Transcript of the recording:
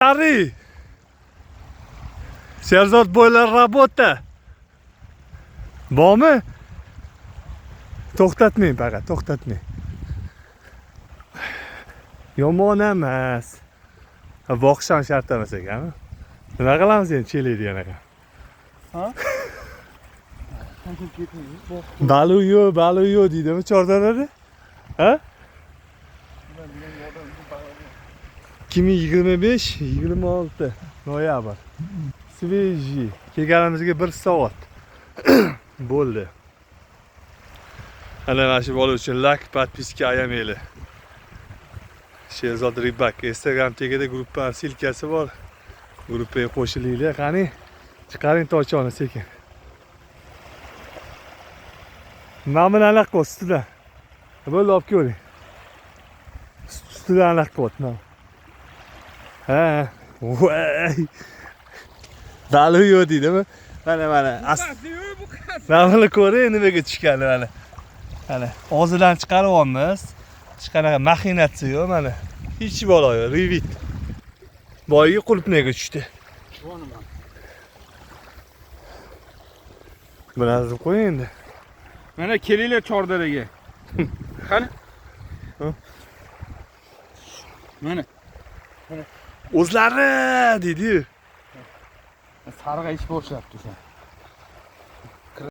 Ari. Sherzod boylar работа. Bormi? To'xtatmang faqat, to'xtatmang. Yomon emas. Ha, boqish ham shart emas ekan. Nima qilamiz endi chelakni anaqa? Ha? Ketmaymiz. Boq. Balu yo'q, balu yo'q deydimi chordanada? Ha? Degan odam bu balu. 2025 26 noyabr. Свежий. Kelganimizga 1 soat bo'ldi. Ana mana shu bola uchun лайк, подписка ayamanglar. Sherzod Ribak Instagram tagida gruppa ссылка si bor. Gruppaga qo'shilinglar. Qani, chiqaring tochoni sekin. Mana buni anaqa qil ustidan. Bo'ldi, olib ko'ring. Ustidan anaqa qilyapti mana. Ha, voy. Balu yo'q deydimi? Mana mana. Bu qasi. Mana buni ko'ring nimaga tushgani mana. Mana og'zidan chiqaryapmiz. Hech qanaqa maxinatsiya yo'q mana. Hech balo yo'q, revit. Boyagi qulupnaga tushdi. Bu nima? Bilasizmi qo'ying endi. Mana kelinglar Chordaraga. Qani? Ha? Mana O'zlari deydi-yu. sarg'ayish boshlabdi o'sha.